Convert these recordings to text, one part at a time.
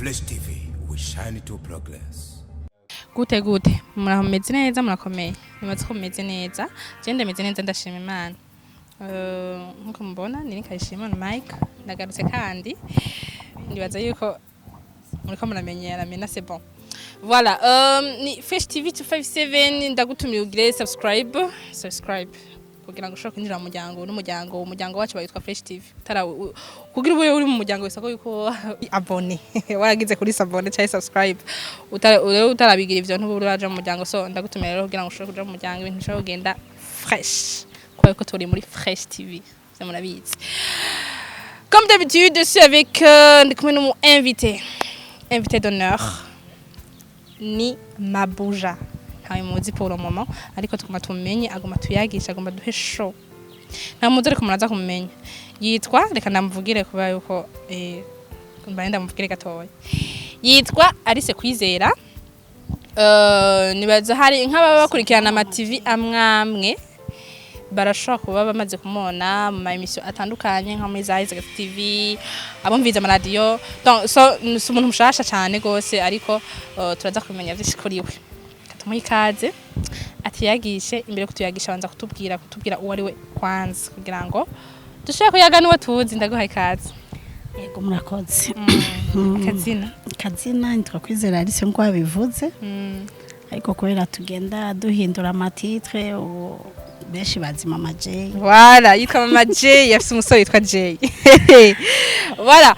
Flash TV, we shine to progress. Gute gute? Murameze neza? Murakomeye? Nibaze ko mumeze neza. Je ndameze neza, ndashima Imana. Nkuko mubona, ni Kayishima Mike, ndagarutse kandi nibaza yuko muriko muramenyera mena, c'est bon. Voilà, ni Fresh TV 257. Ndagutumiye ugire subscribe, subscribe kugira ngo ushobore kwinjira mu muryango n'umuryango. Umuryango wacu witwa Fresh TV. Tara kugira ube uri mu muryango bisaba yuko abonné, waragize kuri s'abonner cyangwa subscribe. Rero utarabigira ivyo, ntuba uraja mu muryango. So ndagutumira rero kugira ngo ushobore kuja mu muryango, ibintu bishobore kugenda fresh, kubera ko turi muri Fresh TV, ivyo murabizi. Comme d'habitude, je suis avec ndi kumwe n'umu invité d'honneur, ni Mabuja. Ntawe muzi pour le moment, ariko tuguma tumenye, aguma tuyagisha, aguma duhe show. Nta muzi, ariko muraza kumumenya. Yitwa, reka ndamuvugire kuba yuko mbaye ndamuvugire gatoya, yitwa Alice Kwizera. Nibaza hari nk'ababa bakurikirana ama TV amwamwe, barashobora kuba bamaze kumubona mu ma émission atandukanye, nka muri za Isaac TV, abumviza amaradiyo. Donc so si umuntu mushasha cyane gose, ariko turaza kumenya vyinshi kuri we. Tumuhe ikaze atiyagishe. Imbere yo kutuyagisha, abanza kutubwira uwo ari we kwanza, kugira ngo dushobore kuyaga n'uwo tuzi. Ndaguha ikaze. Yego, murakoze. Kazina? Kazina nitwa Kwizera Alice nkuko wabivuze, ariko kubera tugenda duhindura ama titre, ubu benshi bazi Mama J. Voilà, yitwa Mama J, afise umusore yitwa J. Voilà,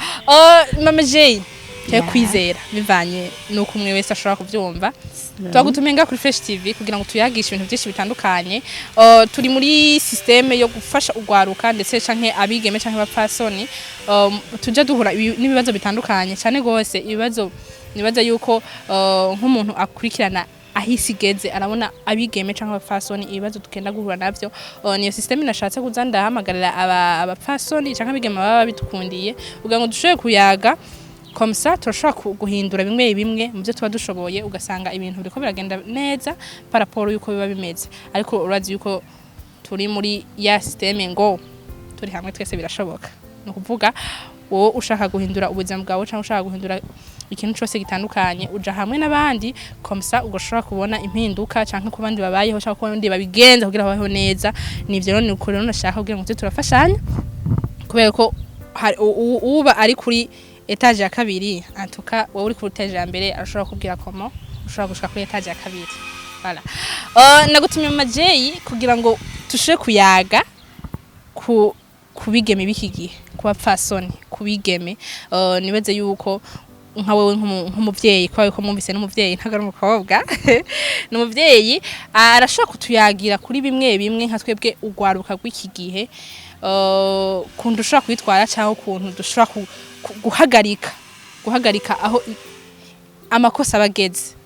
Mama J cyo Kwizera, bivanye nuko umwe wese ashobora kuvyumva. Twagutumiye ngaha kuri Fresh TV kugira ngo tuyagishe ibintu byinshi bitandukanye. Turi muri système yo gufasha ugwaruka, ndetse canke abigeme canke abapfasoni. Tuja duhura n'ibibazo bitandukanye cyane gose. Ibibazo nibaza yuko nk'umuntu akurikirana aho isi igeze, arabona abigeme canke abapfasoni ibibazo tugenda guhura navyo. Niyo système nashatse kuza ndahamagarira abapfasoni canke abigeme baba babidukundiye, kugira ngo dushobore kuyaga. Comme ça turashobora guhindura bimwe bimwe mu byo tuba dushoboye, ugasanga ibintu biriko biragenda neza par rapport yuko biba bimeze. Ariko urazi yuko turi muri ya système ngo turi hamwe twese birashoboka. Ni ukuvuga wowe ushaka guhindura ubuzima bwawe cyangwa ushaka guhindura ikintu cyose gitandukanye, uja hamwe n'abandi. Comme ça ugashobora kubona impinduka, canke ku bandi babayeho, canke ku bandi babigenza kugira babeho neza. Nivyo rero, ni uko rero nashaka kugira ngo tuze turafashanya, kubera ko uba ari kuri étage ya kabiri, antuka wowe uri kuri étage ya mbere arashobora kubwira comment ushobora gushika kuri étage ya kabiri. Voilà, nagutumye Mama Jay kugira ngo tushobore kuyaga ku kubigeme b'iki gihe, ku bapfasoni, kubigeme. Nibaze yuko nka wewe nk'umuvyeyi, kubera yuko mwumvise n'umuvyeyi, ntabwo ari umukobwa, ni umuvyeyi, arashobora kutuyagira kuri bimwe bimwe nka twebwe ugwaruka rw'iki gihe, ukuntu dushobora kwitwara cyangwa ukuntu dushobora guhagarika aho amakosa aba ageze,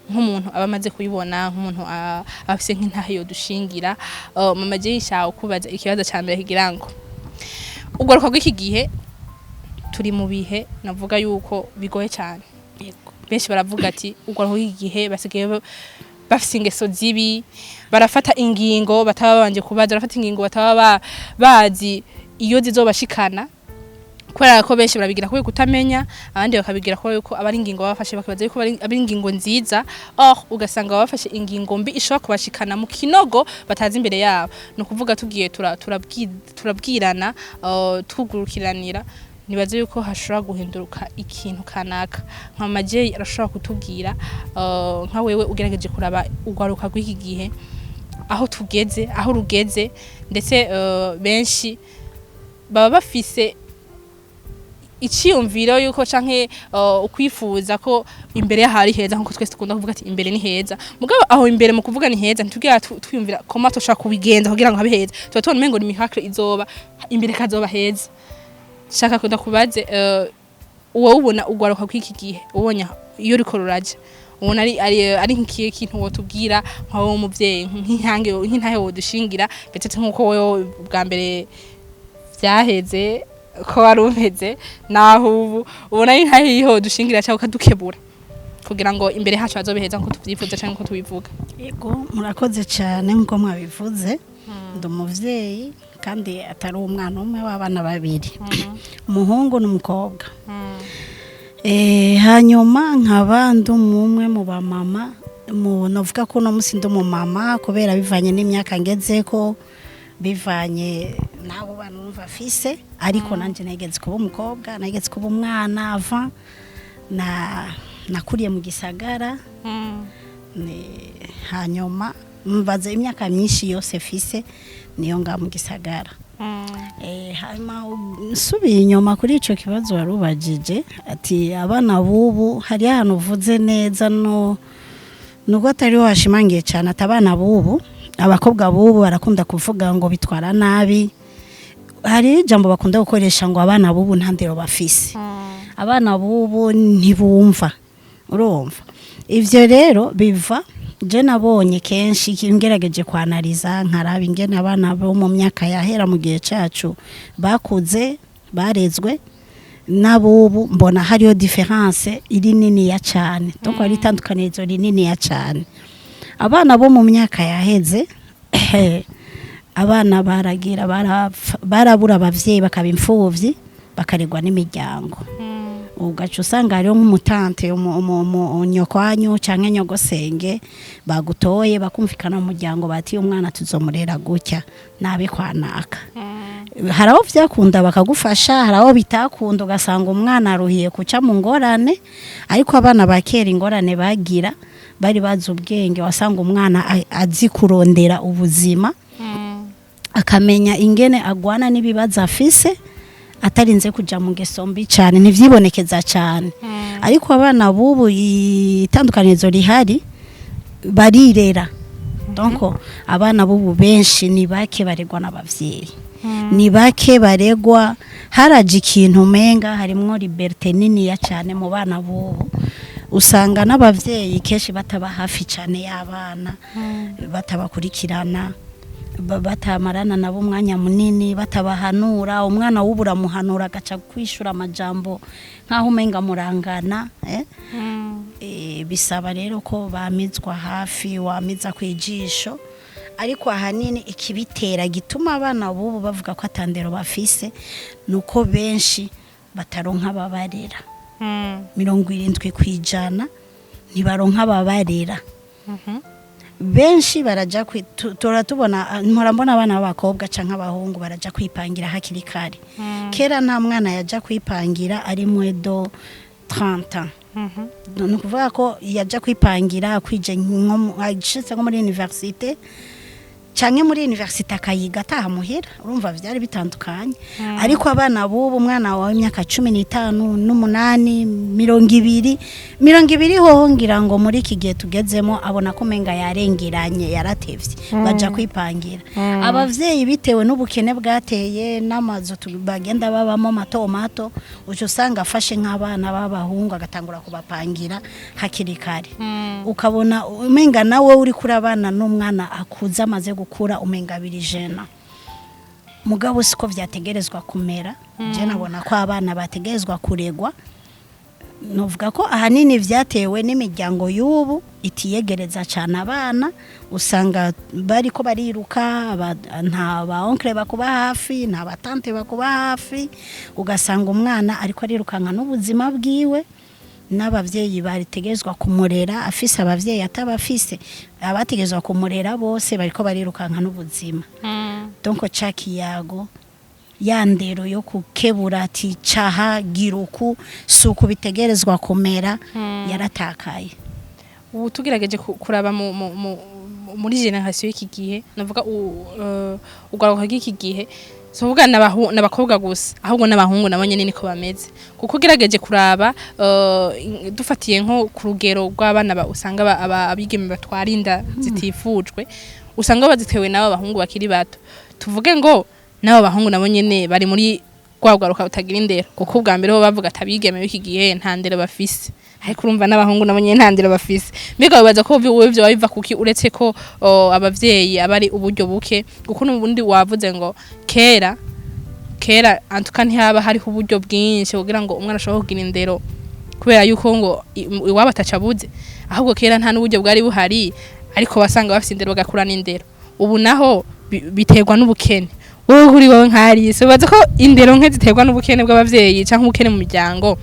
nk'umuntu aba amaze kubibona, nk'umuntu aba afise nk'intahe yodushingira. Mama Jay, nshaka kubaza ikibazo ca mbere kigira ngo ugwaruka rw'iki gihe, turi mu bihe navuga yuko bigoye cyane. Benshi baravuga ati ugwaruka rw'iki gihe basigaye bafise ingeso zibi, barafata ingingo bataba babanje kubaza, barafata ingingo bataba bazi iyo zizobashikana, kubera ko benshi barabigira kubera kutamenya, abandi bakabigira kubera yuko aba ari ingingo bafashe bakibaza yuko ari ingingo nziza. Or ugasanga bafashe ingingo mbi ishobora kubashikana mu kinogo batazi imbere yabo. Ni ukuvuga tugiye turabwirana, tugurukiranira, nibaze yuko hashobora guhinduka ikintu kanaka. Nka Mama Jay arashobora kutubwira, nka wewe ugerageje kuraba ugwaruka rw'iki gihe, aho tugeze, aho rugeze, ndetse benshi baba bafise iciyumviro yuko canke ukwifuza ko imbere hari heza, nkuko twese dukunda kuvuga ati imbere ni heza. Mugabo aho imbere mu kuvuga ni heza, ntitugira twiyumvira comment tushaka kubigenza kugira ngo habe heza. Tuba tubona umengo ni miracle izoba imbere kazoba heza. Shaka kunda kubaze, uwo ubona ugwaruka kw'iki gihe, ubonye iyo uriko ruraja, ubona ari nk'ikihe kintu wotubwira nka wowe umuvyeyi, nk'intange, nk'intahe wodushingira, ndetse nk'uko wewe bwa mbere vyaheze ko wari umeze naho ubu, ubona ari ntahe yiho dushingira cyangwa ukadukebura kugira ngo imbere hacu hazobe heza nkuko tuvyifuza cyangwa nkuko tubivuga? Yego, murakoze cyane. Nk'uko mwabivuze, ndi umuvyeyi, kandi atari umwana umwe, w'abana babiri, umuhungu n'umukobwa. Hanyuma nkaba ndi umwe mu bamama, mu novuga ko uno musi ndi umumama kubera bivanye n'imyaka ngezeko, bivanye n'abo bana numva afise, ariko nanje nageze kuba umukobwa, nageze kuba umwana ava na nakuriye mu gisagara. Hanyuma mbaze imyaka myinshi yose fise niyo nga mu gisagara. Hanyuma nsubiye inyuma kuri ico kibazo warubajije ati abana bubu, hari ahantu uvuze neza, no nubwo atari washimangiye cyane, ati abana bubu, abakobwa bubu barakunda kuvuga ngo bitwara nabi. Hari ijambo bakunda gukoresha ngo abana bubu nta ndero bafise, abana bubu ntibumva. Urumva, ivyo rero biva, je nabonye kenshi ngerageje kwanariza nkaraba ingene abana bo mu myaka yahera, mu gihe cacu, bakuze barezwe n'abubu, mbona hariyo différence iri niniya cane. Donc hari itandukanirizo rininiya cane. Abana bo mu myaka yaheze, abana baragira barabura abavyeyi, bakaba imfuvyi, bakaregwa n'imiryango. Ugaca usanga hariho nk'umu tante, nyokwanyu canke nyogosenge bagutoye, bakumvikana mu muryango bati umwana tuzomurera gutya nabi kwanaka. Hari aho vyakunda bakagufasha, hari aho bitakunda ugasanga umwana aruhiye kuca mu ngorane. Ariko abana ba kera ingorane bagira bari bazi ubwenge, wasanga umwana azi kurondera ubuzima, akamenya ingene agwana n'ibibazo afise, atarinze kuja mu ngeso mbi cane, ntivyibonekeza cane. Ariko abana bubu itandukanirizo rihari, barirera. Donc abana bubu benshi ni bake baregwa n'abavyeyi, ni bake baregwa. Haraje ikintu umenga harimwo liberté niniya cane mu bana bubu. Usanga n'abavyeyi kenshi bataba hafi cane y'abana, batabakurikirana, batamarana nabo umwanya munini, batabahanura. Umwana w'ubu uramuhanura agaca kwishura amajambo nk'aho umenga murangana, eh? Bisaba rero ko bamizwa hafi, wamiza kwijisho. Ariko ahanini ikibitera gituma abana bubu bavuga ko atandero bafise nuko benshi bataronka ababarera. 70% ntibaronka ababarera. Benshi baraja tora tubona, mpora mbona abana b'abakobwa canke abahungu baraja kwipangira hakiri kare. Kera nta mwana yaja kwipangira ari moins de 30 ans. Ni ukuvuga ko yaja kwipangira kwije nko ashitse nko muri université, canke muri université akayiga ataha muhira. Urumva vyari bitandukanye. Ariko abana bubu, umwana wawe imyaka 15 n'umunani, 20, 20 hoho ngira ngo muri iki gihe tugezemo abona ko umenga yarengeranye, yaratevye, baja kwipangira. Abavyeyi bitewe n'ubukene bwateye n'amazu bagenda babamo mato mato, uca usanga afashe nk'abana b'abahungu agatangura kubapangira hakiri kare. Ukabona umenga nawe uri kuri abana n'umwana akuze amaze gukura, umenga biri jena, mugabo siko vyategerezwa kumera. Je nabona ko abana bategerezwa kuregwa. Novuga ko ahanini vyatewe n'imiryango y'ubu itiyegereza cyane abana. Usanga bariko bariruka, nta ba oncle bakuba hafi, nta ba tante bakuba hafi. Ugasanga umwana ariko arirukanka n'ubuzima bwiwe, n'abavyeyi baritegerezwa kumurera, afise abavyeyi, atabafise, abategerezwa kumurera bose bariko barirukanka n'ubuzima. Donc ca kiyago, ya ndero yo kukebura ati caha gira uku, si uku bitegerezwa kumera, yaratakaye. Ubu tugerageje kuraba muri génération y'iki gihe, navuga urwaruka rw'iki gihe, si ukuvuga n'abakobwa gusa, ahubwo n'abahungu nabo nyene niko bameze. Kuko ugerageje kuraba, dufatiye nko ku rugero rw'abana usanga abigeme batwara inda zitifujwe, usanga bazitewe n'abo bahungu bakiri bato. Tuvuge ngo n'abo bahungu nabo nyene bari muri rwa rwaruka rutagira indero, kuko ubwa mbere bo bavuga ati abigeme b'iki gihe nta ndero bafise, ariko urumva n'abahungu nabo nyene nta ndero bafise. Mbega wibaza ko wowe ivyo biva kuki, uretse ko abavyeyi aba ari uburyo buke? Kuko n'ubundi wavuze ngo kera kera antuka ntihaba hariho uburyo bwinshi kugira ngo umwana ashobore kugira indero, kubera yuko ngo iwabo atacabuze. Ahubwo kera nta n'uburyo bwari buhari, ariko wasanga bafise indero, bagakurana indero. Ubu naho biterwa n'ubukene. Wowe kuri wowe nk'Arise, ubaza ko indero nke ziterwa n'ubukene bw'abavyeyi canke ubukene mu miryango?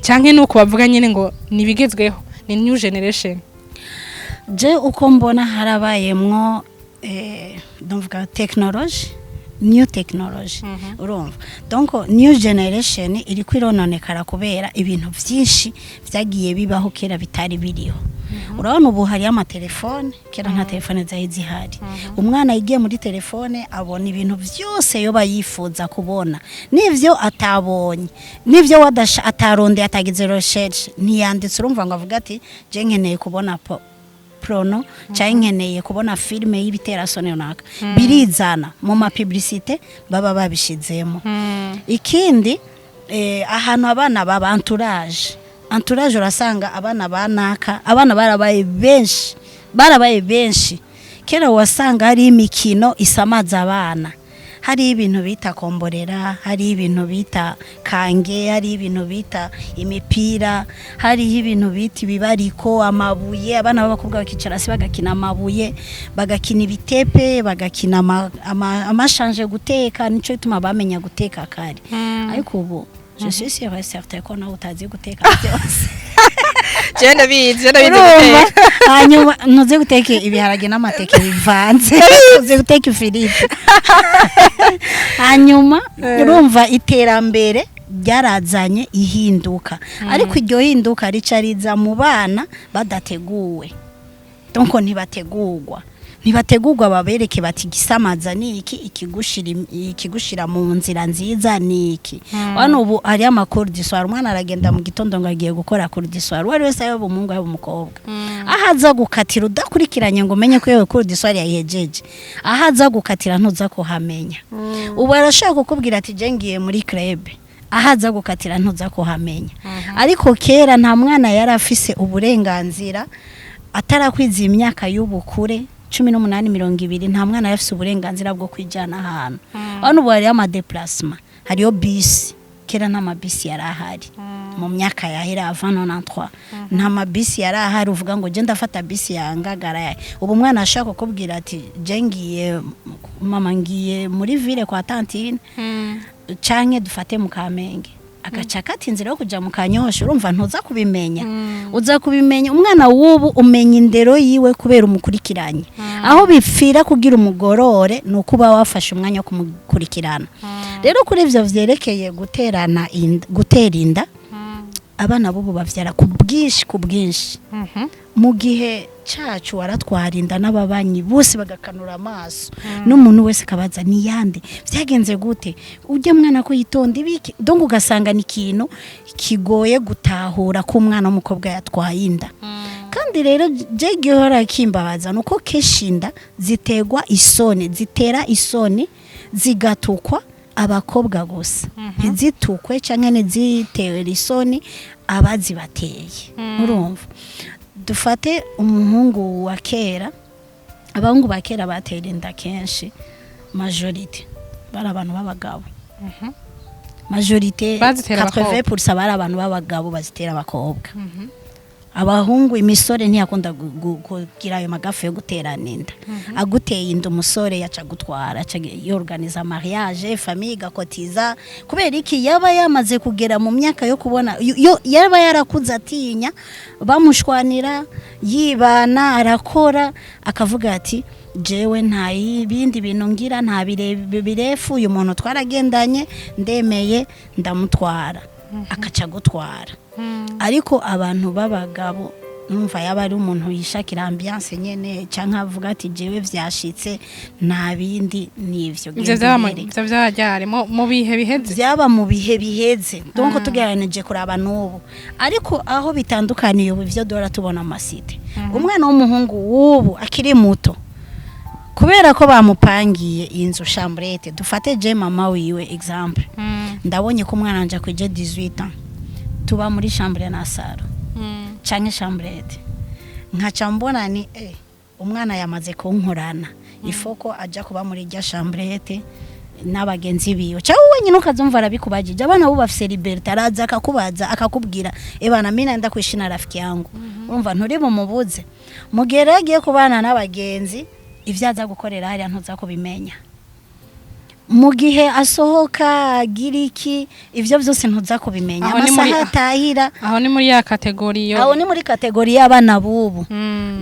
Canke nuko bavuga nyene ngo nibigezweho, ni new generation? Je uko mbona, harabayemwo ndavuga technology, new technology. Urumva, donc new generation iri kwirononekara kubera ibintu byinshi byagiye bibaho kera bitari biriho. Urabona ubu hariyo amatelefone, kera nta telefone zari zihari. Umwana yigiye muri telefone abona ibintu byose yoba yifuza kubona, n'ivyo atabonye, n'ivyo wadasha atarondeye, atagize recherche, ntiyanditse. Urumva ngo avuga ati: "Je nkeneye kubona porno cyangwa nkeneye kubona filime y'ibiterasoni runaka," birizana mu ma publicité baba babishizemo. Ikindi, ahantu abana baba, entourage, urasanga abana banaka, abana barabaye benshi, barabaye benshi. Kera wasanga hari imikino isamaza abana, hari ibintu bita komborera, hari ibintu bita kange, hari ibintu bita imipira, hariho ibintu bita ibibariko, amabuye. Abana b'abakobwa bakicara hasi bagakina amabuye, bagakina ibitepe, bagakina amashanje, guteka. Nico gituma bamenya guteka kare. Ariko ubu je suis sûre et certain ko nawe utazi guteka byose. Je ndabizi, je ndabizi. Urumva? Guteka. Hanyuma ntuzi guteka ibiharage n'amateke bivanze, uzi guteka ifiriti. Hanyuma urumva iterambere ryarazanye ihinduka, ariko iryo hinduka rica riza mu bana badateguwe. Donc ntibategurwa, ntibategurwa babereke bati: "Igisamaza ni iki, ikigushira mu nzira nziza ni iki." Hano ubu hariyo ama cours du soir. Umwana aragenda mu gitondo ngo agiye gukora cours du soir, uwo ari wese, yaba umuhungu yaba umukobwa. Aho aza gukatira udakurikiranye ngo umenye ko yewe cours du soir yayihejeje, aho aza gukatira ntuza kuhamenya. Ubu arashobora kukubwira ati: "Je ngiye muri club," aho aza gukatira ntuza kuhamenya. Ariko kera nta mwana yari afise uburenganzira atarakwiza imyaka y'ubukure, 18, 20, nta mwana yari afise uburenganzira bwo kwijyana ahantu. Hano ubu hariyo ama déplacement, hariyo bisi. Kera nta mabisi yari ahari. Mu myaka yahera, avant 93, nta mabisi yari ahari uvuga ngo je ndafata bisi ya Ngagara. Ubu umwana ashaka kukubwira ati: "Je ngiye, mama, ngiye muri ville kwa tantine," canke dufate mu Kamenge, agaca akata inzira yo kuja mu Kanyosha. Urumva ntuza kubimenya, uza kubimenya. Umwana w'ubu umenya indero yiwe kubera umukurikiranye. Aho bipfira kugira umugorore ni uko uba wafashe umwanya wo kumukurikirana. Rero kuri ivyo vyerekeye guterana inda, gutera inda, abana b'ubu bavyara ku bwinshi, ku bwinshi. Mu gihe cacu waratwara inda n'ababanyi bose bagakanura amaso, n'umuntu wese akabaza: "Ni yande? Vyagenze gute? Ujya mwana ko yitonda ibiki?" Donc ugasanga ni ikintu kigoye gutahura ko umwana w'umukobwa yatwaye inda. Kandi rero je gihora kimbabaza nuko kenshi inda zitegwa isoni, zitera isoni, zigatukwa abakobwa gusa, ntizitukwe canke ntizitere isoni abazibateye. Urumva, dufate umuhungu wa kera, abahungu ba kera batera inda kenshi, majorité bari abantu b'abagabo, majorité. Bazitera abakobwa. 80% bari abantu b'abagabo bazitera abakobwa. Abahungu, imisore ntiyakunda kugira ayo magafu yo guterana inda. Aguteye inda umusore yaca gutwara, aca yorganiza mariage, famille igakotiza. Kubera iki? Yaba yamaze kugera mu myaka yo kubona, yaba yarakuze atinya bamushwanira, yibana, arakora, akavuga ati: "Jewe nta ibindi bintu ngira, nta birefu, uyu muntu twaragendanye, ndemeye ndamutwara," akaca gutwara. Ariko abantu b'abagabo, numva yaba ari umuntu yishakira ambiance nyene, canke avuga ati: "Jewe vyashitse, nta bindi, nivyo." Ivyo vyaba Genda. Ivyo vyaba mu bihe biheze. Byaba mu bihe biheze. Donc tugereranije kuraba n'ubu, ariko aho bitandukaniye ubu, ivyo duhora tubona ama cités, umwana w'umuhungu w'ubu akiri muto, kubera ko bamupangiye inzu chambrette, dufate je mama wiwe, exemple, ndabonye ko umwana wanje akwije 18 ans, tuba muri chambre na salon canke chambrette, nkaca mbona ni umwana yamaze kunkorana, ifoko aja kuba muri rya chambrette n'abagenzi biwe, cyangwa wenyine ukazumva arabikubajije. Abana bo bafise liberté, araza akakubaza, akakubwira: "Ebana, mimi naenda kuishi na rafiki yangu." Urumva nturi bumubuze. Mu gihe rero agiye kubana n'abagenzi, ivyo aza gukorera hariya ntuza kubimenya. Mu gihe asohoka agira iki, ivyo byose ntuza kubimenya. Aho ni Amasaha atahira. Aho ni muri ya catégorie yo Aho ni muri catégorie y'abana bubu.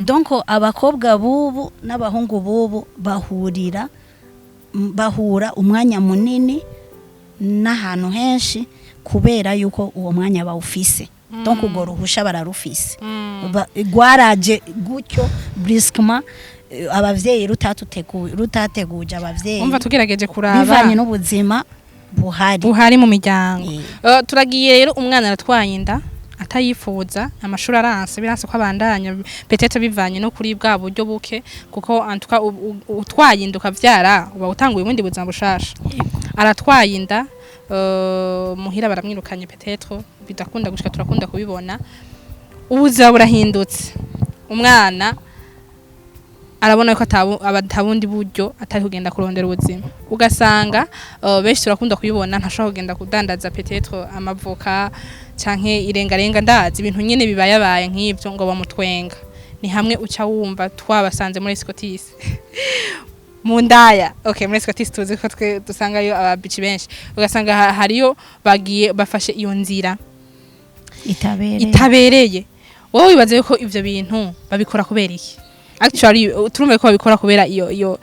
Donc abakobwa bubu n'abahungu bubu bahurira bahura umwanya munini n'ahantu henshi, kubera yuko uwo mwanya bawufise. Donc urwo ruhusha bararufise. Rwaraje gutyo brusquement, abavyeyi rutateguje abavyeyi. Umva, tugerageje kuraba Bivanye n'ubuzima buhari. Buhari mu miryango. Turagiye rero, umwana aratwaye inda atayifuza, amashuri aranse, biranse ko abandanya, peut-être bivanye no kuri bwa buryo buke, kuko antuka utwaye inda ukavyara uba utanguye ubundi buzima bushasha. Aratwaye inda, muhira baramwirukanye, peut-être bidakunda gushika, turakunda kubibona. Ubuzima burahindutse, umwana arabona ko atabundi buryo atari kugenda kurondera ubuzima, ugasanga benshi turakunda kubibona, ntashobora kugenda kudandaza peut-être amavoka canke irengarenga, ndazi ibintu nyene bibayabaye nk'ivyo ngo bamutwenga. Ni hamwe uca wumva twabasanze muri Scottis mu ndaya. Okay, muri Scottis tuzi ko twe dusangayo ababici benshi, ugasanga hariyo bagiye bafashe iyo nzira Itabereye. Itabereye. Wowe wibaze yuko ivyo bintu babikora kubera iki? Actually turumve ko babikora kubera iyo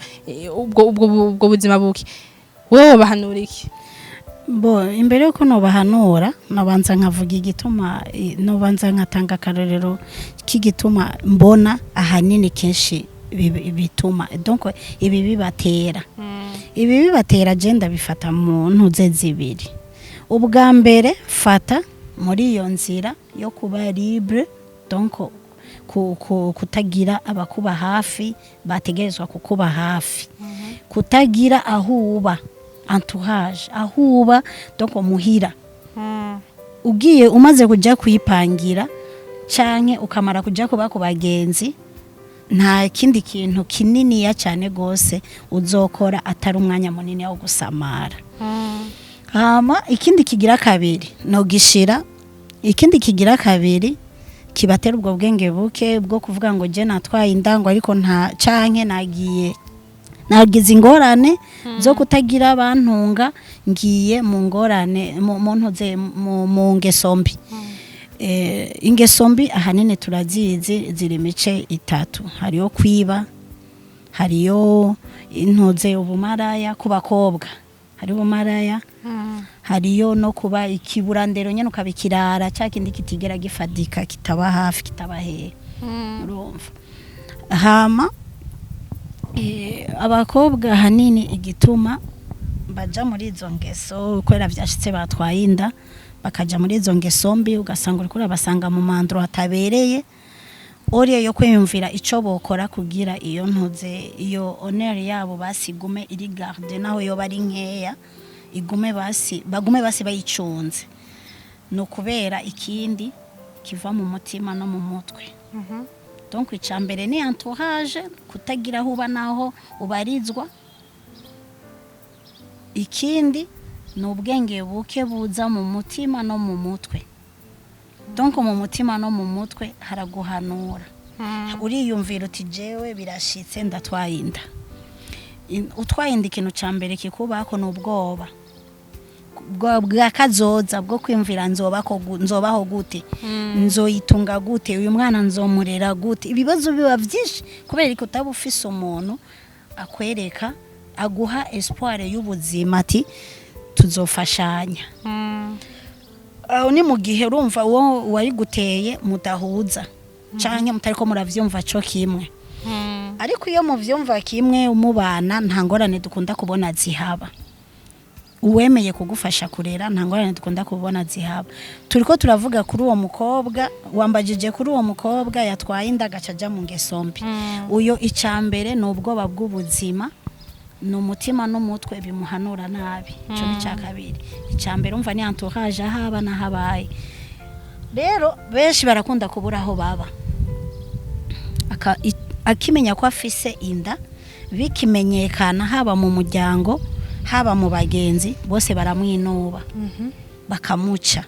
ubwo buzima buke. Wowe bahanura iki? Bo, imbere yuko nobahanura, nobanza nkavuga igituma, nobanza nkatanga akarorero k'igituma mbona ahanini kenshi bituma, donc ibi bibatera. Ibi bibatera je ndabifata mu ntuze zibiri. Ubwa mbere, fata muri iyo nzira yo kuba libre, donc kutagira abakuba hafi bategerezwa kukuba hafi, kutagira aho uba, entourage, aho uba, donc muhira. Ugiye umaze kuja kuyipangira canke ukamara kuja kuba ku bagenzi, nta kindi kintu kininiya cyane gose uzokora atari umwanya munini wo gusamara. Hama ikindi kigira kabiri no gishira, ikindi kigira kabiri kibatera ubwo bwenge buke bwo kuvuga ngo je natwaye indango ariko nta, canke nagiye nagize ingorane zo kutagira abantunga, ngiye mu ngorane mu ntuze mu ngeso mbi. Ingeso mbi ahanini turazizi, ziri imice itatu: hariyo kwiba, hariyo intuze ubumaraya ku bakobwa, hari ubumaraya, hariyo no kuba ikiburandero nyene, ukabikirara cya kindi kitigera gifadika, kitaba hafi, kitaba hehe. Urumva, hama abakobwa ahanini igituma baja muri izo ngeso, kubera vyashitse batwaye inda bakaja muri izo ngeso mbi, ugasanga uriko urabasanga mu mandro hatabereye, oriye yo kwiyumvira ico bokora kugira iyo ntuze, iyo honneur yabo basigume iri garde, naho yoba ari nkeya, igume basi, bagume basi bayicunze, ni ukubera ikindi kiva mu mutima no mu mutwe. Donc icya mbere ni entourage, kutagira aho uba naho ubarizwa. Ikindi ni ubwenge buke buza mu mutima no mu mutwe. Donc mu mutima no mu mutwe haraguhanura, uriyumvira uti jewe birashitse ndatwaye inda. Utwaye inda, ikintu cya mbere kikubako ni ubwoba bwa kazoza, bwo kwiyumvira nzobaho gute, nzoyitunga gute uyu mwana, nzomurera gute. Ibibazo biba byinshi kubera ko utaba ufise umuntu akwereka, aguha espoir y'ubuzima, ati tuzofashanya. Aho ni mu gihe urumva uwo wayiguteye mudahuza canke mutariko muravyumva co kimwe. Ariko iyo muvyumva kimwe, umubana, nta ngorane dukunda kubona zihaba. Uwemeye kugufasha kurera, nta ngorane dukunda kubona zihaba. Turiko turavuga kuri uwo mukobwa wambajije, kuri uwo mukobwa yatwaye inda agaca aja mu ngeso mbi. Uyo icambere ni ubwoba bw'ubuzima, ni umutima n'umutwe bimuhanura nabi. Ico ni icya kabiri. Icambere umva ni entourage, aho aba n'ahabaye. Rero benshi barakunda kubura aho baba. Akimenya ko afise inda, bikimenyekana haba mu muryango, haba mu bagenzi, bose baramwinuba, bakamuca.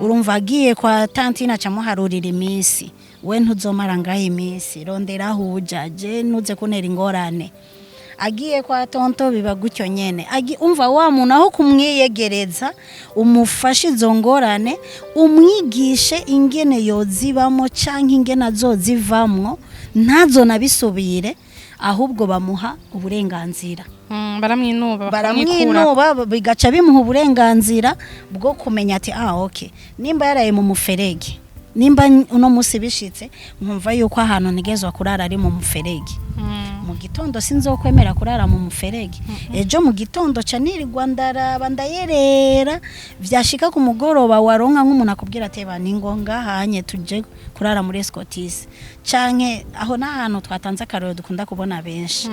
Urumva agiye kwa tantine acamuharurira iminsi: we ntuzomara ngaho iminsi, rondera aho uja, je ntuze kuntera ingorane. Agiye kwa tonton biba gutyo nyene. Umva, wa muntu aho kumwiyegereza umufashe izo ngorane, umwigishe ingene yozibamo canke ingene azozivamwo ntazo nabisubire, ahubwo bamuha uburenganzira. Baramwinuba, bakamwikura. Baramwinuba, bigaca bimuha uburenganzira bwo kumenya ati: "Ah, okay, nimba yaraye mu muferege, nimba uno munsi bishitse nkumva yuko ahantu ntigezwa kurara ari mu muferege, mu gitondo sinzokwemera kurara mu muferege. Ejo mu gitondo ca nirirwa ndaraba, ndayerera, vyashika ku mugoroba waronka nk'umuntu akubwira ati: 'Ba ni ngombwa hanye tuje kurara muri Scottis,' canke aho n'ahantu twatanze akarorero dukunda kubona benshi,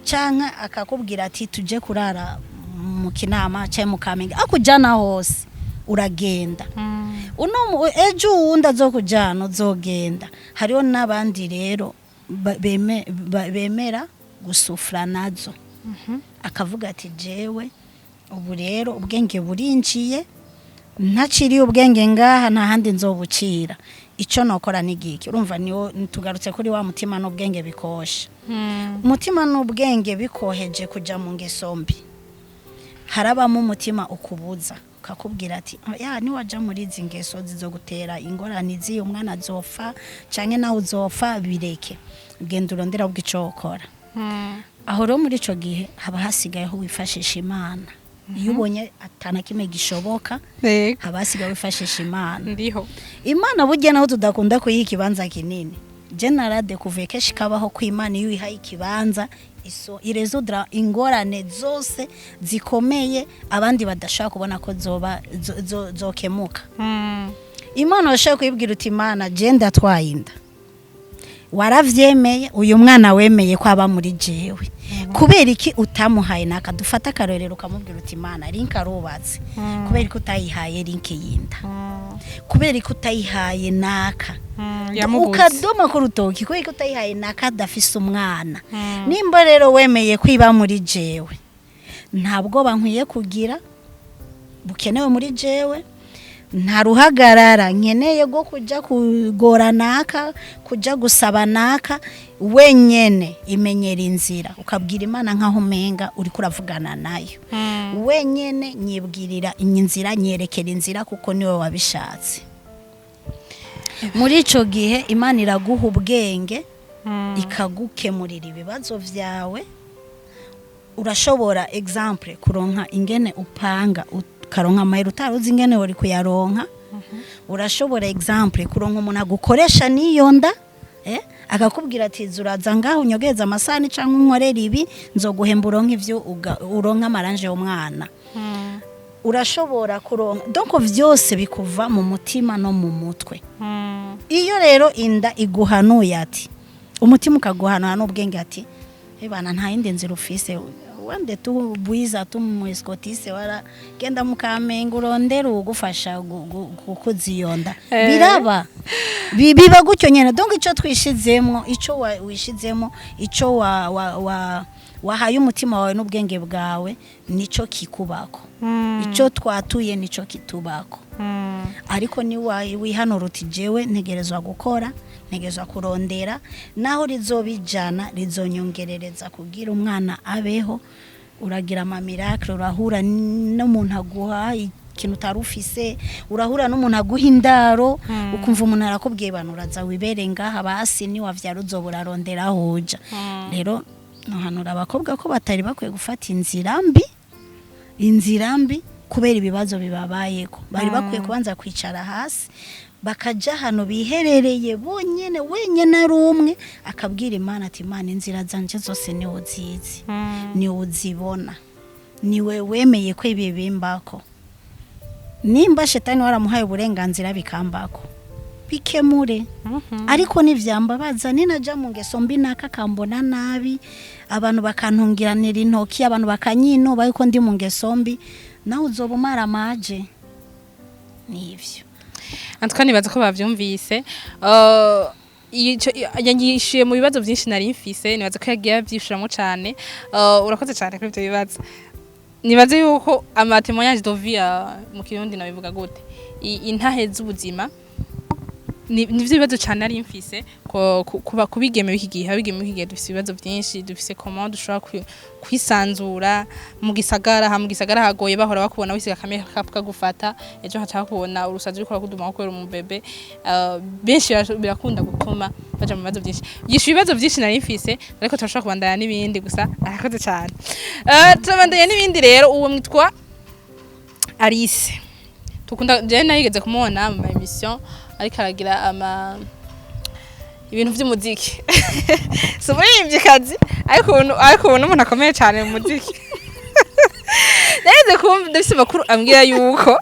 canke akakubwira ati: 'Tuje kurara mu Kinama canke mu Kamenge,' akujana hose uragenda. Uno ejo uwundi azokujana uzogenda." Hariho n'abandi rero bemera gusufura nazo, akavuga ati: "Jewe ubu rero ubwenge burinjiye, ntaciriye ubwenge ngaha nta handi nzobucira. Icyo nokora ni giki?" Urumva niwo tugarutse kuri wa mutima n'ubwenge bikosha. Umutima n'ubwenge bikoheje kuja mu ngeso mbi, harabamo umutima ukubuza, ukakubwira ati: "Ya, niwaja muri izi ngeso zizogutera ingorane izi, umwana azopfa canke nawe uzopfa, bireke, genda urondera ahubwo ico wokora." Aho rero muri ico gihe haba hasigayeho wifashisha Imana. Iyo ubonye atana kimwe gishoboka, haba hasigaye wifashisha Imana. Ndiho. Imana burya naho tudakunda kuyiha ikibanza kinini, je naradekuvuye kenshi kabaho ko Imana iyo uyihaye ikibanza iso irezodra ingorane zose zikomeye abandi badashobora kubona ko zoba zokemuka. Imana urashobora kuyibwira uti: "Imana, je ndatwaye inda, waravyemeye, uyu mwana wemeye ko aba muri jewe, kubera iki utamuhaye naka?" Dufata akarorero, ukamubwira uti: "Imana, Linka arubatse, kubera iki utayihaye Linka y'inda? Kubera iki utayihaye naka?" Yamubuze. Ukadoma ku rutoki: "Kubera ko utayihaye naka adafise umwana? Nimba rero wemeye kwiba muri jewe, nta bwoba nkwiye kugira bukenewe muri jewe, nta ruhagarara nkeneye rwo kujya kugora naka, kujya gusaba naka. Wenyene imenyera inzira." Ukabwira Imana nkaho umenga uri kuravugana nayo. "Wenyene nyibwirira inzira, nyerekera inzira, kuko niwe wabishatse." Muri icyo gihe Imana iraguha ubwenge, ikagukemurira ibibazo byawe. Urashobora, exemple, kuronka ingene upanga, ukaronka amahera utari uzi ingene wari kuyaronka. Urashobora, exemple, kuronka umuntu agukoresha n'iyo nda, akakubwira ati: "Zuraza ngaho unyogeza amasahani cyangwa unkorera ibi, nzoguhemba, uronke ivyo uronke amaranje y'umwana." Urashobora kuronka, donc vyose bikuva mu mutima no mu mutwe. Iyo rero inda iguhanuye ati, umutima ukaguhanura n'ubwenge ati: "Ebana, nta yindi nzira ufise, wende tu bwiza tu mu Escotise, wara genda mu Kamenge urondere ugufasha gukuza iyo nda." Biraba biba gutyo nyene. Donc ico twishizemwo, ico wishizemo, ico wa wahaye umutima wawe n'ubwenge bwawe, nico kikubako. Ico twatuye nico kitubako. Ariko ni wihanura uti: "Jewe ntegerezwa gukora, ntegerezwa kurondera, naho rizobijana rizonyongerereza kugira umwana abeho," uragira ama miracle. Urahura n'umuntu aguha ikintu utari ufise, urahura n'umuntu aguha indaro, ukumva umuntu arakubwiye: "Bantu, uraza wibere ngaha, basi niwavyara uzoba urarondera aho uja." Rero nohanura abakobwa ko batari bakwiye gufata inzira mbi, inzira mbi kubera ibibazo bibabayeko. Bari bakwiye kubanza kwicara hasi, bakaja ahantu biherereye bonyene, wenyene ari umwe, akabwira Imana ati: "Imana, inzira zanje zose niwe uzizi, niwe uzibona, niwe wemeye ko ibi bimbako. Nimba shetani waramuhaye uburenganzira bikambako, bikemure. Ariko nivyambabaza, ninaja mu ngeso mbi, naka akambona nabi, abantu bakantungiranira intoki, abantu bakanyinuba yuko ndi mu ngeso mbi, nawe uzoba umara amaje." Nivyo. Antuka nibaza ko bavyumvise. Yanyishuye mu bibazo byinshi nari mfise, nibaza ko yagiye avyishuramo cane. Urakoze cane kuri ivyo bibazo. Nibaze yuko ama témoignage de vie, mu Kirundi nabivuga gute? Intahe z'ubuzima. Nivyo bibazo cyane nari mfise kuba kubigeme b'iki gihe. Abigeme b'iki gihe dufise ibibazo byinshi, dufise comment dushobora kwisanzura mu gisagara. Ha mu gisagara hagoye, bahora bakubona wisiga kamera kagufata, ejo haca bakubona urusazi uriko urakuduma kubera umubebe. Benshi birakunda gutuma baja mu bibazo byinshi. Yishuye ibibazo byinshi nari mfise, ariko turashobora kubandanya n'ibindi. Gusa arakoze cyane. Turabandanya n'ibindi rero. Uwo mwitwa Alice tukunda, je narigeze kumubona mu ma émission ariko aragira ama ibintu vy'umuziki. Si umuririmvyikazi, ariko ubu n'umuntu akomeye cyane mu muziki. Narigeze kumva, ndafise amakuru ambwira yuko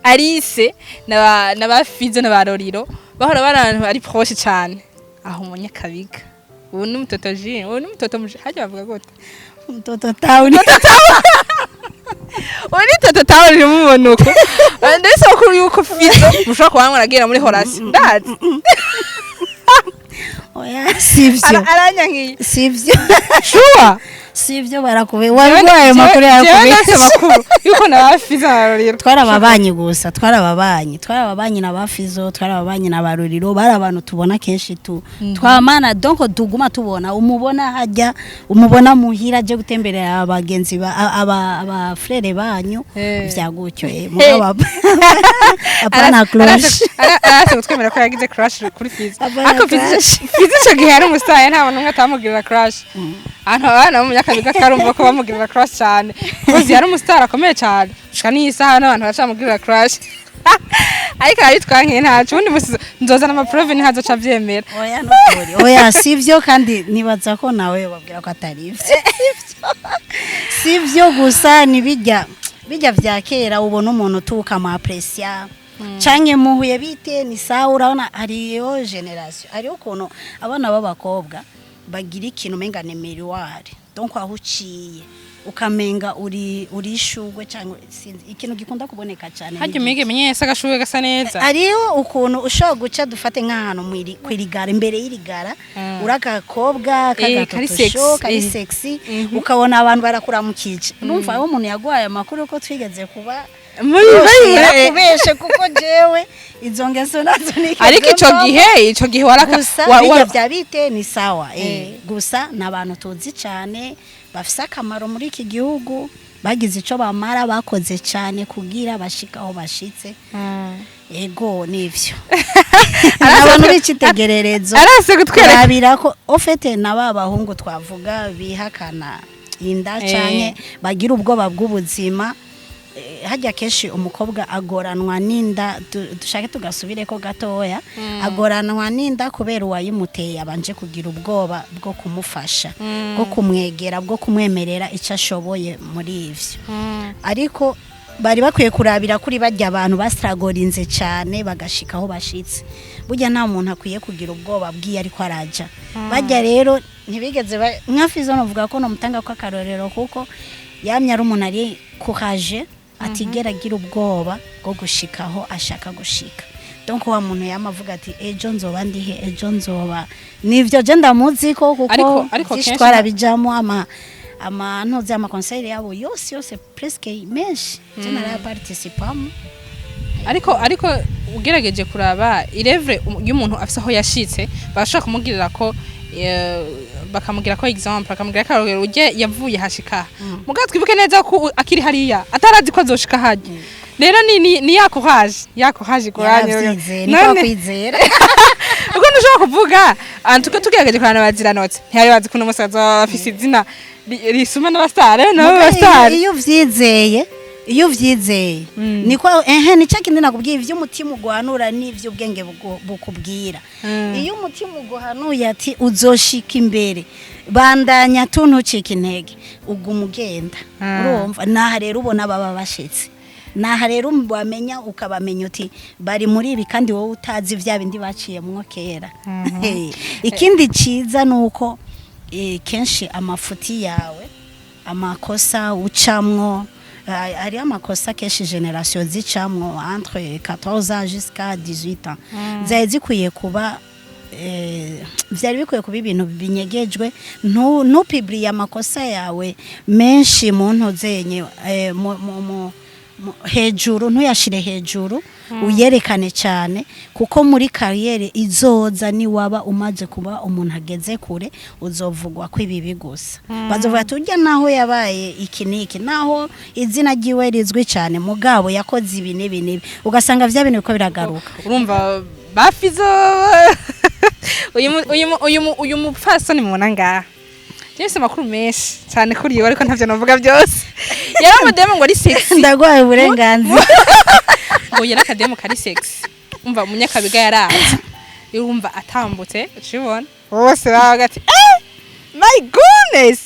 Alice n'aba Fizo n'aba Roriro bahora bari abantu bari proche cyane aho mu Nyakabiga. Ubu ni umutoto jine, ubu ni umutoto muje, hajya bavuga gute? Mtoto town. Ubu ni toto town, mubona uko. Ndetse amakuru yuko Fizo mushobora kuba mwaragira muri horasi, ndazi. Oya, sivyo. Aranyankiye. Sivyo. Sure. Sivyo, barakube waguhaye amakuru. Jewe ndafise Yakubeshe. amakuru yuko na ba Fizo na Roriro. Twarababanyi gusa, twarababanyi na ba Fizo, twarababanyi na Baruriro. Bari abantu tubona kenshi tu twamana, donc tuguma tubona, umubona hajya, umubona muhira aje gutemberera abagenzi ba aba frère banyu. Vya gutyo, mugabo apana crush. Arase kutwemera ko yagize crush kuri Fizo. Apana Ariko Fizo crush. Fizo ico gihe yari umustar, nta muntu umwe atamugirira crush. Ahantu abana bo mu Nyakabiga twarumva ko bamugirira crush cyane, kuko yari umustar akomeye cyane. Gushika n'iyi saha n'abantu baracamugirira crush, ariko arabitwankiye. Ntaco, ubundi musi nzozana ama preuves, ntihazoca avyemera. Oya, nukuri, oya, sivyo. Kandi nibaza ko nawe babwira ko atari ivyo. Sivyo, gusa ni bijya vya kera, ubona umuntu tukamu apprécier canke muhuye bite, ni sawa. Urabona hariyo génération, hariyo ukuntu abana b'abakobwa bagira ikintu umenga ni miroir, donc aho uciye ukamenga uri ishugwe cyangwa sinzi, ikintu gikunda kuboneka cyane. Harya umwigeme nyene se agashuwe gasa neza. Hariho ukuntu ushobora guca, dufate nk'ahantu kw'irigara, imbere y'irigara, uri agakobwa Kari k'agatotosho sexy. kari sexy, ukabona abantu barakuramukije. Numva aho umuntu yaguhaye amakuru ko twigeze kuba muri yarakubeshe, kuko jewe izo ngeso nazo nigeze Ariko ico mbamo. gihe, ico gihe waraka Gusa bijya bya bite ni sawa, gusa ni abantu tuzi cyane bafise akamaro muri iki gihugu, bagize ico bamara, bakoze cyane kugira bashika aho bashitse. Ego, nivyo, ni abantu b'icitegererezo. Arase kutwereka. Kurabira ko au fait na ba bahungu twavuga bihakana inda canke bagira ubwoba bw'ubuzima. Hajya kenshi umukobwa agoranwa n'inda, dushake tugasubire ko gatoya, agoranwa n'inda kubera uwayimuteye abanje kugira ubwoba bwo kumufasha, bwo kumwegera, bwo kumwemerera icyo ashoboye muri ivyo. Ariko bari bakwiye kurabira kuri bajya abantu basiragorinze cyane bagashika aho bashitse. Burya nta muntu akwiye kugira ubwoba bw'iyo ariko araja. Bajya rero ntibigeze nka Fizo novuga ko nomutanga ko akarorero, kuko yamye ari umuntu ari courage, atigera agira ubwoba bwo gushika aho ashaka gushika. Donc wa muntu yama avuga ati: "Ejo nzoba ndihe? Ejo nzoba nivyo." Je ndamuzi ko kuko Ariko vyinshi kenshi twarabijamo, ama ntuzi, ama conseil yabo yose yose, presque menshi je narayaparticipamo. Ariko ugerageje kuraba irevre y'umuntu afise aho yashitse, barashobora kumugirira ko bakamugira ko exemple, bakamugira ko akarorero ujye yavuye hashika. Mugabo twibuke neza ko akiri hariya atarazi ko azoshika hajya. Rero ni ya courage, ya courage igoranye. Yaravyizeye, niko kwizera. Ubwo ntushobora kuvuga antuko tugerageje kurana baziranotse, ntiyari bazi ko uno musaza afise izina risuma n'abasitari nabo Mugabo basitari. Iyo uvyizeye niko, ehe, nicyo kindi nakubwiye, ivy'umutima uguhanura n'ivy'ubwenge bukubwira. Iyo umutima uguhanuye ati uzoshika imbere, bandanya tu, ntucike intege, uguma ugenda. Urumva naha rero ubona baba bashitse, naha rero bamenya, ukabamenya uti bari muri ibi, kandi wowe utazi vya bindi baciyemwo kera. Ikindi ciza ni uko kenshi amafuti yawe, amakosa ucamwo, hariho amakosa kenshi génération zicamwo entre 14 ans jusqu'à 18 ans, zari zikwiye kuba vyari bikwiye kuba ibintu binyegejwe. Ntupubliye amakosa yawe menshi mu ntuzenye, Hejuru ntuyashire hejuru, uyerekane cyane, kuko muri carrière izoza, niwaba umaze kuba umuntu ageze kure, uzovugwa ko ibibi gusa. Bazovuga ati: "Urya naho yabaye iki n'iki, naho izina ryiwe rizwi cyane, mugabo yakoze ibi n'ibi n'ibi." Ugasanga vya bintu biko biragaruka. Urumva bafizo uyu mupfasoni mubona ngaha, James, amakuru menshi cyane kuri iwe, ariko ntavyo novuga byose. Yari umudemu ngo ari sexy. Ndagwaye uburenganzira. Ngo yari akademu kari sexy. Umva, umunyakabiga yaraza, urumva atambutse ucibona bose babaga ati: "Eh, my goodness!"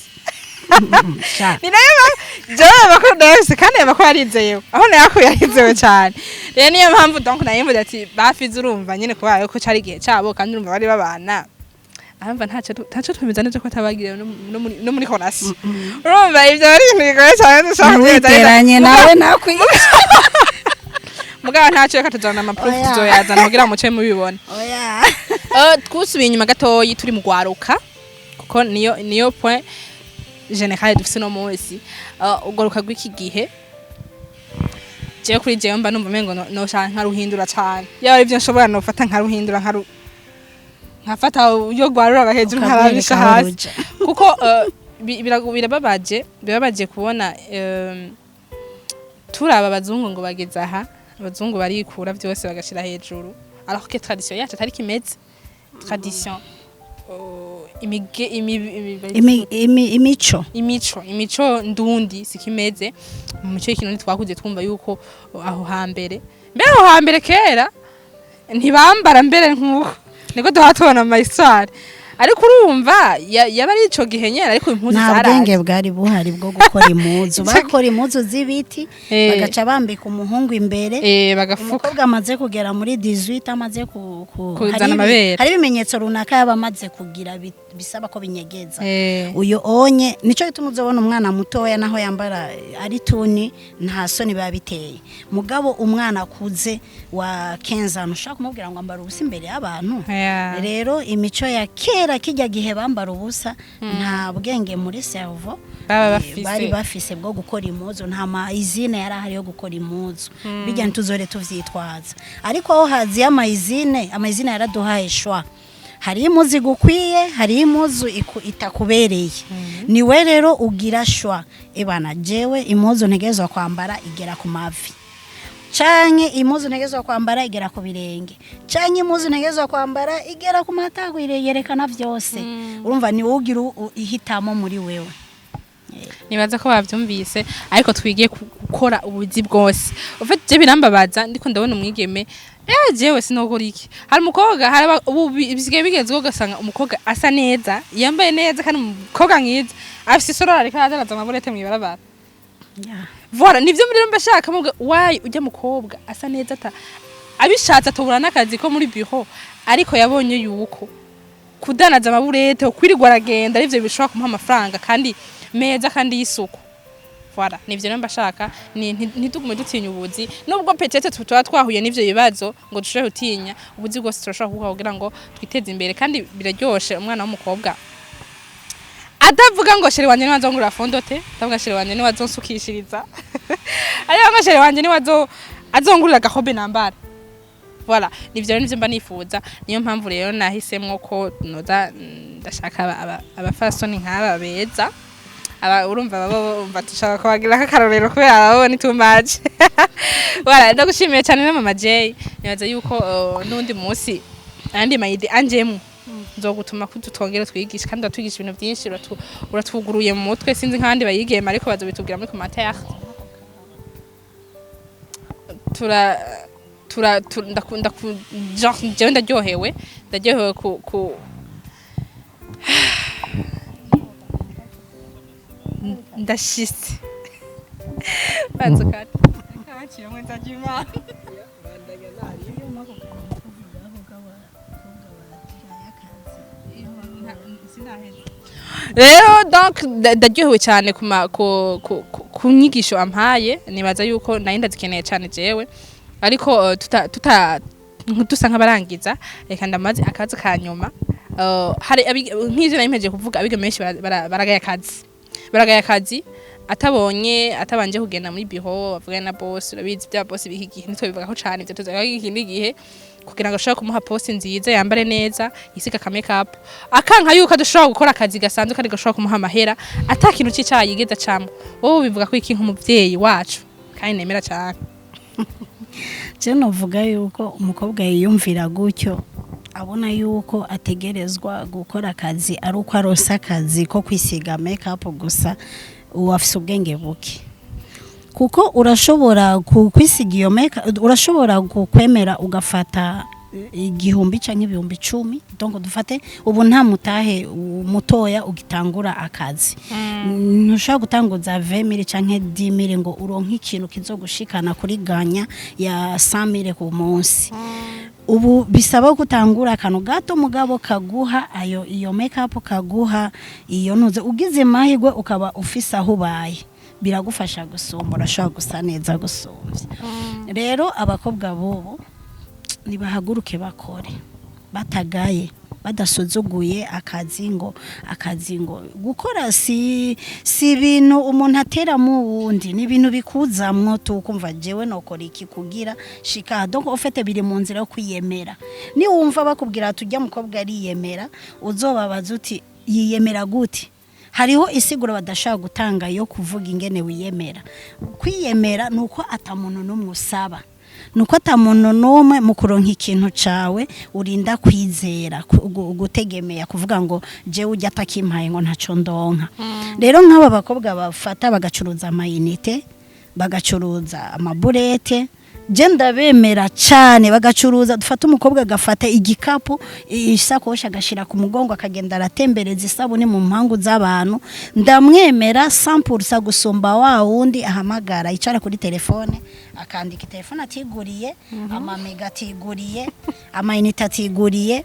Sha. Ni nayo jewe amakuru ndayafise, kandi ayo makuru arizewe, aho nayakuye arizewe cyane. Rero niyo mpamvu donc nayo ati bafize, urumva nyene, kubera ko cari igihe cabo, kandi urumva bari babana, arumva ntaco twemeza neza ko atabagira no muri relation. Urumva ivyo ari ibintu bigoye cyane dushaka kubyemeza neza. Ntiwiteranye nawe nakwica. Mugabo ntaco, reka tuzana ama proof. Oya. Tuzoyazana kugira muce mubibona. Oya. Twusubiye inyuma gatoyi, turi mu gwaruka, kuko niyo point général dufise no munsi. Ugwaruka rw'iki gihe, jewe kuri jewe mba numva umengo noshaka nkaruhindura cane. Yaba ari ivyo nshobora, nofata nkaruhindura, nkafata uyo gwarura hejuru nkarabisha Ukarwereka aho hasi. ruja. Kuko birababaje kubona turaba abazungu ngo bageze aha, abazungu barikura byose bagashira hejuru, alors que tradition yacu atari kimeze. Tradition, imige Imico. Imico ndundi sikimeze. Mu mico y'ikirundi twakuze twumva yuko aho hambere, mbere aho hambere kera ntibambara mbere nk'uko niko duha tubona ama histoire, ariko urumva yaba ari ico gihe nyene, ariko impuzu Nta zaraje. bwenge bwari buhari bwo gukora impuzu. Bakora impuzu z'ibiti, bagaca bambika umuhungu imbere, bagafuka. Umukobwa amaze kugera muri 18, amaze Kuzana amabere. Hari ibimenyetso runaka yaba amaze kugira bisaba ko binyegeza. Uyu onye nico gituma uzobona umwana mutoya naho yambara ari tuni, nta soni biba biteye. Mugabo umwana akuze wa 15 ans, ushaka kumubwira ngo ambara ubusa imbere y'abantu? Rero imico ya kera, kijya gihe bambara ubusa, nta bwenge muri cerveau Baba bafise. bari bafise bwo gukora impuzu. Nta ma usine yari ahari yo gukora impuzu. Bijya ntituzore tuvyitwaza, ariko aho haziye ama usine, ama usine yaraduhaye choix. Hari impuzu igukwiye, hari impuzu itakubereye. Niwe rero ugira choix: "Ebana, jewe impuzu ntegerezwa kwambara igera ku mavi, canke impuzu ntegerezwa kwambara igera ku birenge, canke impuzu ntegerezwa kwambara igera ku matako, yerekana vyose." Urumva ni wowe ugira ihitamo muri wewe. Nibaza ko bavyumvise, ariko twigiye gukora ubuzi bwose. Ufite je birambabaza, ndiko ndabona umwigeme, jewe sinokora iki. Hari umukobwa, hari ubu bisigaye bigezweho, ugasanga umukobwa asa neza, yambaye neza, kandi umukobwa mwiza afise isorori, ariko aradaraza amaburete mw'ibarabara. Voilà, nivyo muri mba shaka muga why ujya mukobwa asa neza, ata abishatse atobura n'akazi ko muri bureau, ariko yabonye yuko kudanaza amaburete, kwirirwa aragenda, arivyo bishobora kumuha amafaranga kandi meza kandi y'isuku. Voilà, nivyo rero mba shaka ni ntitugume dutinya ubuzi, nubwo peut-être tuba twahuye n'ivyo bibazo, ngo dushobore gutinya ubuzi bwose. Turashobora kubuha kugira ngo twiteze imbere, kandi biraryoshe umwana w'umukobwa atavuga ngo: "Chéri wanje niwe azongurira fondote," atavuga: "Chéri wanje niwe azonsukishiriza," ariko ngo: "Chéri wanje niwe azongurira agahobe nambara." Voilà, nivyo rero nivyo mba nifuza. Niyo mpamvu rero nahisemwo ko noza ndashaka abafasoni nk'aba beza. Aba urumva baba bumva dushaka kubagira akarorero, kubera abo ni too much. Voilà, ndagushimiye cyane na Mama J. Nibaza yuko n'undi munsi andi ma idées anjemwo nzogutuma ko tutongera twigisha, kandi uratwigisha ibintu byinshi, uratuguruye mu mutwe. Sinzi nk'abandi bayigema, ariko bazobitubwira muri commentaire. Tura tura tu- ndakunda genre jewe ndaryohewe ku ndashitse banza kati kabaciyemwe nzajya Imana. Rero donc ndaryohewe cyane ku nyigisho ampaye. Nibaza yuko nari ndazikeneye cyane jewe, ariko tuta dusa nk'abarangiza, reka ndamaze akazi ka nyuma. Hari nk'ivyo nari mpejeje kuvuga, abiga menshi baragaye akazi. Atabonye, atabanje kugenda muri bureau bavugana na boss. Urabizi bya boss biki gihe, ntitwabivugako cane ivyo, tuzaga ikindi gihe, kugira ngo ashobore kumuha poste nziza, yambare neza, yisiga aka make up, akanka yuko adashobora gukora akazi gasanzwe kandi gashobora kumuha amahera ata kintu c'icaha yigeze acamwo. Wowe ubivuga ko iki nk'umuvyeyi wacu kandi nemera cane? Je novuga yuko umukobwa yiyumvira gutyo, abona yuko ategerezwa gukora akazi ari uko aronse akazi ko kwisiga make up gusa, uwo afise ubwenge buke, kuko urashobora kwisiga iyo make, urashobora kwemera ugafata 1000 canke 10.000. Donc dufate ubu nta mutahe mutoya ugitangura akazi, ntushobora gutanguza 20.000 canke 10.000 ngo uronke ikintu kizogushikana kuri ganya ya 100.000 ku munsi. Ubu bisaba ko utangura akantu gato, mugabo kaguha ayo iyo make up, kaguha iyo ntuze. Ugize mahirwe ukaba ufise aho ubaye, biragufasha gusumba, urashobora gusa neza gusumvya. Rero abakobwa bubu nibahaguruke bakore batagaye, badasuzuguye akazi, ngo akazi, ngo gukora si ibintu umuntu ateramo uwundi, ni ibintu bikuzamwo tukumva jewe nokora iki kugira shika. Donc au fait biri mu nzira yo kwiyemera. Niwumva bakubwira ati ujya mukobwa ariyemera, uzobabaza uti yiyemera gute? Hariho isiguro badashobora gutanga yo kuvuga ingene wiyemera. Kwiyemera ni uko ata muntu n'umwe usaba, nuko ata muntu n'umwe mu kuronka ikintu cawe urinda kwizera, gutegemea kuvuga ngo jewe ujya atakimpaye ngo ntaco ndonka. Rero nk'aba bakobwa bafata bagacuruza amayinite, bagacuruza amaburete, je ndabemera cane. Bagacuruza, dufata umukobwa agafata igikapu, isakoshi, agashira ku mugongo, akagenda aratembereza isabune mu mpangu z'abantu, ndamwemera 100% gusumba wa wundi ahamagara, yicara kuri telefone, akandika telefone atiguriye, amamega atiguriye, amayinite atiguriye,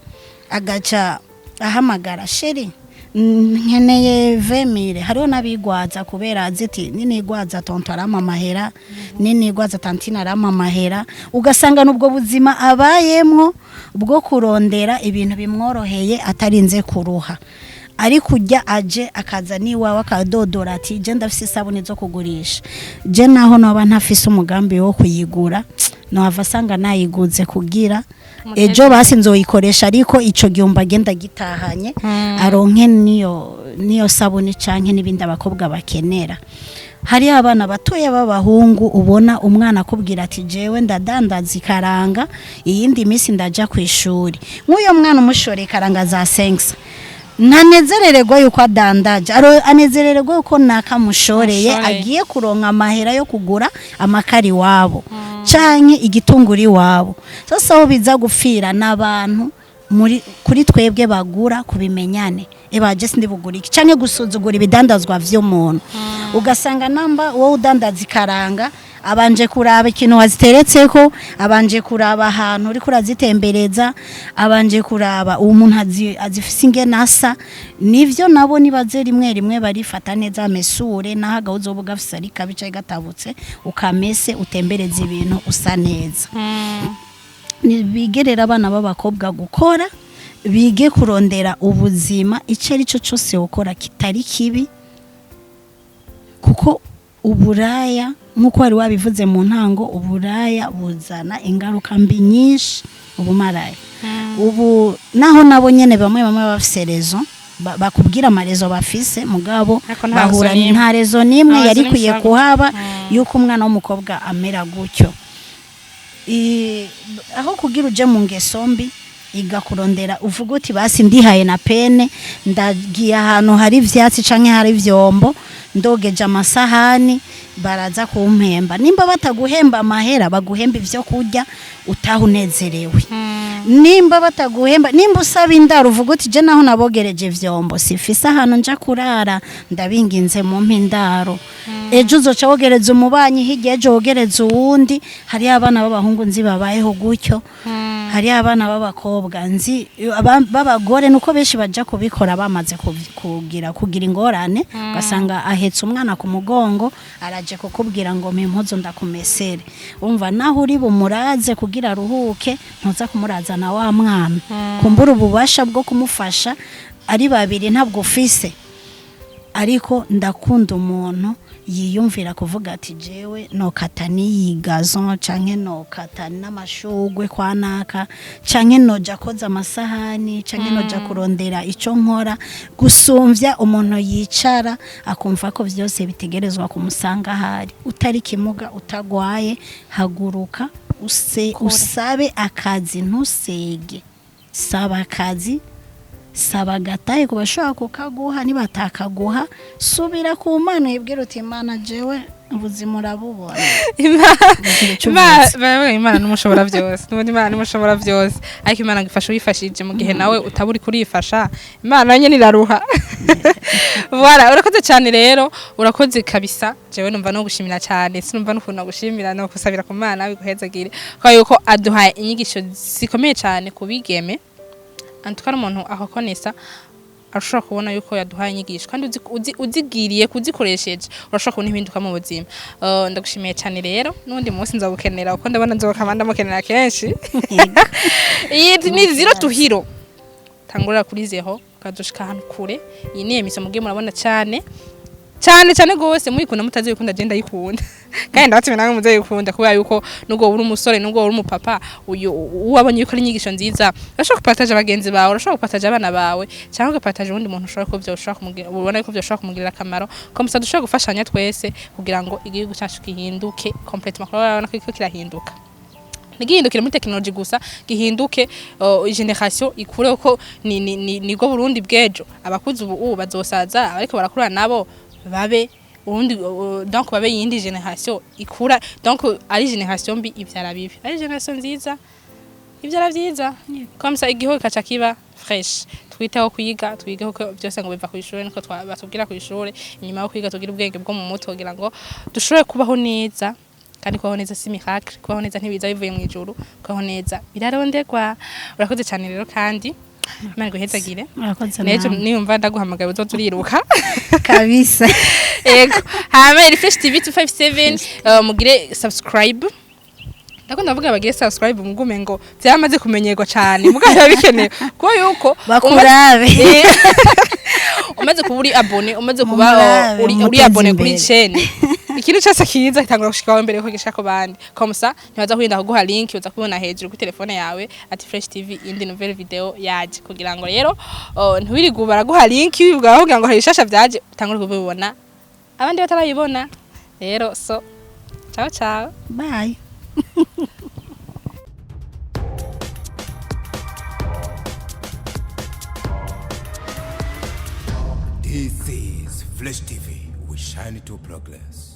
agaca ahamagara: "Chéri, nkeneye 20.000." Hariho n'abigwaza kubera azi ati ninigwaza tonto arampa amahera, ninigwaza tantine arampa amahera. Ugasanga n'ubwo buzima abayemwo bwo kurondera ibintu bimworoheye atarinze kuruha. Ariko ujya aje akaza n'iwawe akadodora ati je ndafise isabune zo kugurisha, je naho noba ntafise umugambi wo kuyigura, nohava asanga nayiguze kugira ejo basi nzoyikoresha, ariko ico gihumbi agenda gitahanye aronke niyo sabune canke n'ibindi abakobwa bakenera. Hari abana batoya b'abahungu, ubona umwana akubwira ati jewe ndadandaza ikaranga, iyindi minsi ndaja ku ishuri. Nk'uyo mwana umushoreye ikaranga za senkisa, ntanezerererwa yuko adandaje, anezerererwa yuko nakamushoreye Mushoreye. agiye kuronka amahera yo kugura amakara iwabo canke igitunguru iwabo. Sasa aho biza gupfira n'abantu muri kuri twebwe bagura kubimenyane, eba je sindibugura iki, canke gusuzugura ibidandazwa vy'umuntu. Ugasanga namba wowe udandaza ikaranga, abanje kuraba ikintu waziteretseko, abanje kuraba ahantu uriko urazitembereza, abanje kuraba uwo muntu azifise ingene asa. Nivyo nabo nibaze rimwe rimwe barifata neza, amesure, naho agahuzo uba gafise ari kabi canke gatabutse, ukamese, utembereza ibintu usa neza. Bigerera abana b'abakobwa gukora, bige kurondera ubuzima, icyo ari cyo cyose ukora kitari kibi, kuko uburaya, nk'uko wari wabivuze mu ntango, uburaya buzana ingaruka mbi nyinshi. Ubumaraya ubu naho nabo nyene bamwe bamwe bafise raison, bakubwira ama raisons bafise, mugabo Ariko nta bahura raison n'imwe. Nta raison n'imwe Nta yari raison ikwiye n'imwe. kuhaba yuko umwana w'umukobwa amera gutyo. Aho kugira uje mu ngeso mbi, igakurondera uvuga uti basi ndihaye na pene, ndagiye ahantu hari ivyatsi canke hari ivyombo, ndogeje amasahani, baraza kumpemba. Nimba bataguhemba amahera, baguhemba ivyo kurya, utaha unezerewe. Nimba bataguhemba, nimba usaba indaro, uvuga uti je naho nabogereje ivyombo sifise ahantu nja kurara, ndabinginze mumpe indaro. Ejo uzoca wogereza umubanyi, hirya ejo wogereza uwundi. Hariyo abana b'abahungu nzi babayeho gutyo, hariyo abana b'abakobwa nzi, b'abagore, nuko benshi baja kubikora bamaze kugira ingorane, ugasanga ahetse umwana ku mugongo, araje kukubwira ngo mpa impuzu ndakumesere. Umva, naho uri bumuraze kugira aruhuke, ntuza kumuraza na wa mwana. Kumbura ububasha bwo kumufasha ari babiri ntabwo ufise. Ariko ndakunda umuntu. Yiyumvira kuvuga ati: "Jewe nokata n'iyi gazon, canke nokata n'amashugwe kwa naka, canke noja koza amasahani, canke noja kurondera ico nkora", gusumvya umuntu yicara akumva ko vyose bitegerezwa kumusanga ahari. Utari kimuga, utagwaye, haguruka use, Kora. usabe akazi, ntusege. Saba akazi, saba agatahe ku bashobora kukaguha. Nibatakaguha, subira ku Mana, uyibwire uti: "Imana, jewe ubuzima urabubona." Ugire ico uvuze. Baravuga Imana n'umushobora byose. N'ubundi Imana n'umushobora byose, ariko Imana ngifasha wifashije mu gihe nawe utaba uri kurifasha. Imana nyene iraruha. Voilà, urakoze cyane rero, urakoze kabisa. Jewe numva no gushimira cyane, sinumva n'ukuntu nagushimira, no kusabira ku Mana biguhezagire, kubera yuko aduhaye inyigisho zikomeye cyane ku bigeme. Antuka n'umuntu ahakonesa arashobora kubona yuko yaduhaye inyigisho, kandi uzigiriye kuzikoresheje urashobora kubona impinduka mu buzima. Ndagushimiye cyane rero. N'undi munsi nzagukenera, kuko ndabona nzokama ndamukenera kenshi. Iyi ni Zero to Hero, tangurira kuri zero ukadushika ahantu kure. Iyi ni émission mugiye murabona cyane cyane cyane gose, muyikunda mutazikunda, je ndayikunda, kandi ndabatime namwe muzayikunda, kubera yuko nubwo uri umusore, nubwo uri umupapa, uyu uwabonye yuko ari inyigisho nziza, urashobora kupartager bagenzi bawe, urashobora kupartager abana bawe, cyangwa ugapartager uwundi muntu ushobora ko byoshobora kumugira, ubona yuko byoshobora kumugirira akamaro. Comme ça dushobora gufashanya twese kugira ngo igihugu cyacu gihinduke complètement, kuko urabona ko kiriko kirahinduka. Ntigihindukire muri technologie gusa, gihinduke génération ikure, ko ni nibwo Burundi bw'ejo. Abakuze ubu bazosaza, ariko barakura nabo babe urundi, donc babe yindi génération ikura. Donc ari génération mbi ivyara bibi, ari génération nziza ivyara vyiza. Comme ça igihugu kaca kiba fresh. Twiteho kwiga, twige ko byose ngo biva ku ishuri, niko batubwira ku ishuri. Inyuma yo kwiga, tugira ubwenge bwo mu mutwe kugira ngo dushobore kubaho neza. Kandi kubaho neza si miracle, kubaho neza ntibiza bivuye mu ijuru, kubaho neza birarondegwa. Urakoze cyane rero, kandi Imana iguhezagire. Murakoze Nejo namwe. niyumva ndaguhamagaye uzoza uriruka. Kabisa. Ego, hama iri Fresh TV 257, mugire subscribe. Ndakunda ndavuga bagire subscribe, mugume ngo byamaze kumenyerwa cyane, mugabo biba bikenewe kuko yuko Bakurabe. Umaze kuba uri abonné, umaze kuba Mumurabe, uri muteze abonné kuri imbere. chaîne, ikintu cyose kiza gitangura gushikaho mbere yuko gishika ku bandi. Comme ça ntibaza kurinda kuguha link, uza kubona hejuru kuri telefone yawe ati: "Fresh TV, indi nouvelle vidéo yaje." Kugira ngo rero ntiwirigwe baraguha link bivuga kugira ngo hari ishasha byaje, utangure kubibona abandi batarayibona. Rero so ciao ciao. Bye. This is Flash TV. We shine to progress.